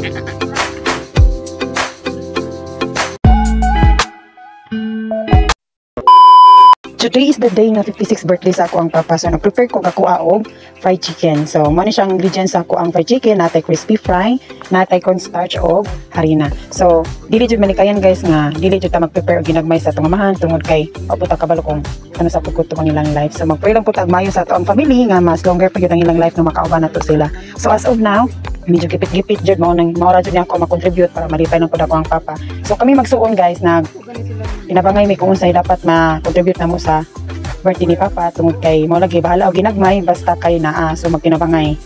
Today is the day nga 56th birthday sa ako ang papa. So, nag-prepare ko kakuha og fried chicken. So, mao ni siyang ingredients sa ako ang fried chicken. Natay crispy fry, natay cornstarch og harina. So, dili jud malikayan, guys, nga dili jud ta mag-prepare og ginagmay sa atong amahan tungod kay wa po ta kabalo kung ano sa pugkot ang ilang life. So, mag-pray lang po ta og maayo sa ato ang family nga mas longer pa gyud ang ilang life nga makauban nato sila. So, as of now, medyo gipit-gipit jud mao nang mao ra jud niya ako ma-contribute para malipay lang pud ako ang papa. So, kami magsuon, guys, nag tinabangay mi kung unsay dapat ma-contribute namo sa birthday ni Papa tungod kay mo lagi bahala og ginagmay basta kay naa, so magtinabangay.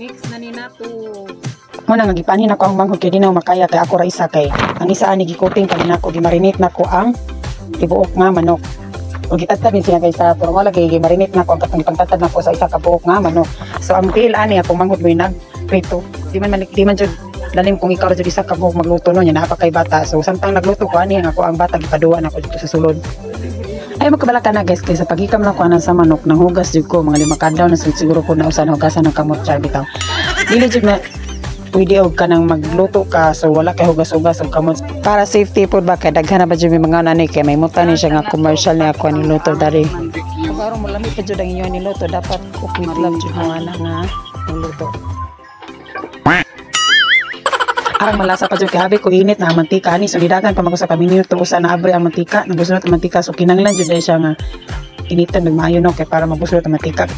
Mix na ni nato. Mo na nga gipaanhin ako ang manghod kay di na makaya kay ako ra isa, kay ang isa ani gikuting kami nako, gimarinate nako ang tibuok nga manok. O gitadtad din siya kay sa pero mo lagi gimarinate nako ang katong pangtatad nako sa isa ka buok nga manok. So ang tiil ani akong manghod mo nag prito. Di man jud lalim kung ikaw ra jud isa ka buok magluto no nya naa pa kay bata. So samtang nagluto ko ani ang ako ang bata gipaduwa nako dito sa sulod. Ay magkabalaka na, guys, kay sa pagikam lang ko anang sa manok nang hugas jud ko mga 5 kadlaw na siguro ko na usan hugasan ng kamot, char bitaw. Dili jud na pwede og kanang magluto ka so wala kay hugas-hugas og kamot para safety pod ba, kay daghan na ba jud may mga nani kay may muta ni siya nga commercial ni ako ni luto dari. Kung aron mo lami pa jud ang inyo niluto, dapat cook with love jud mo ana nga luto. Arang malasa pa jud kay habi ko init na ang mantika ani, so gidagan pa man ko sa kaminyo usa na abre ang mantika, nabuslot ang mantika, so kinahanglan jud siya nga initan nagmaayo no kay para mabuslot ang mantika.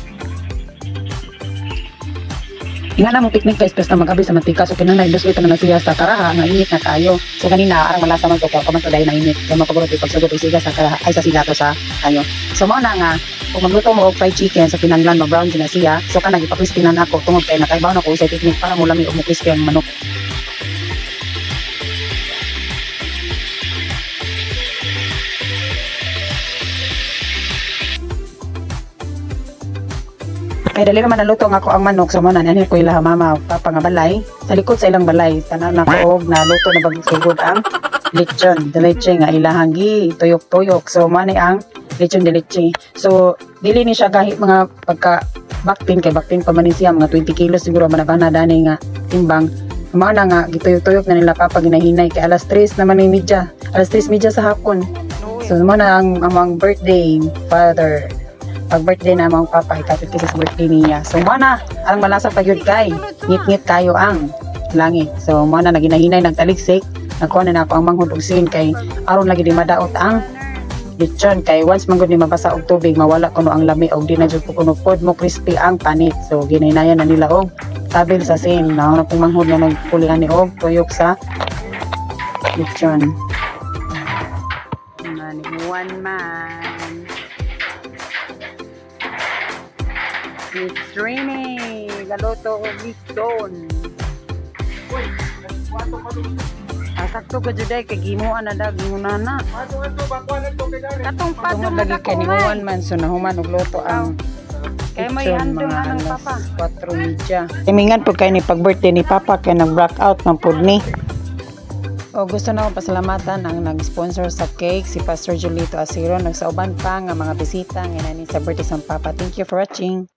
Inga na mo picnic, guys, basta mag-abri sa mantika, so kinahanglan indusli na siya sa karaha nga init na kayo. So kanina arang malasa man to kay kaman to dahil na init kay mapagurot pagsugod og siga sa karaha ay sa siga to sa kayo. So mao na nga kung magluto mo og fried chicken, so kinahanglan ma-brown jud na siya. So kanang ipa-crispy na nako tungod kay nakaibaw na ko sa technique para mo lami og mo crispy ang manok. Kay dali naman naluto nga ako ang manok, so mo na ani ko ila mama ug papa nga balay sa likod sa ilang balay tanan na ko og naluto na bag sugod ang lechon de leche nga ilahang gi tuyok-tuyok. So mo ni ang lechon de leche. So dili ni siya gahi mga pagka baktin kay baktin pa man ni siya, mga 20 kilos siguro manabana dani nga timbang. Mao na nga gituyok-tuyok na nila papa ginahinay kay alas 3 naman ni media, alas 3:30 sa hapon. So mo na ang amang birthday father, pag birthday na amang papa, ikapit kasi sa birthday niya. So mo na ang malasa pa gyud kay ngit-ngit kayo ang langit. So mo na naginahinay nagtaliksik, nagkuha na nako ang manghod og sin kay aron lagi di madaot ang lechon kay once man gud ni mabasa og tubig mawala kuno ang lami og di na jud kuno pod mo crispy ang panit. So ginahinayan na nila og tabil sa sin na pong manghod na nagpuli ani og tuyok sa lechon. One man. Miss Trini, galuto og lechon. Sakto ka juday kay gimuan na dag na. Katong padong Tungod lagi kay nagako nihuwan man, so nahuman og luto ang Kay may lechon handong mga anang alas papa. 4:30. Timingan pud kay ni pag birthday ni Papa kay nag blackout man pud ni. O gusto na akong pasalamatan ang nag-sponsor sa cake, si Pastor Julito Asiro, nagsauban pa nga mga bisita nga nani sa birthday sa Papa. Thank you for watching.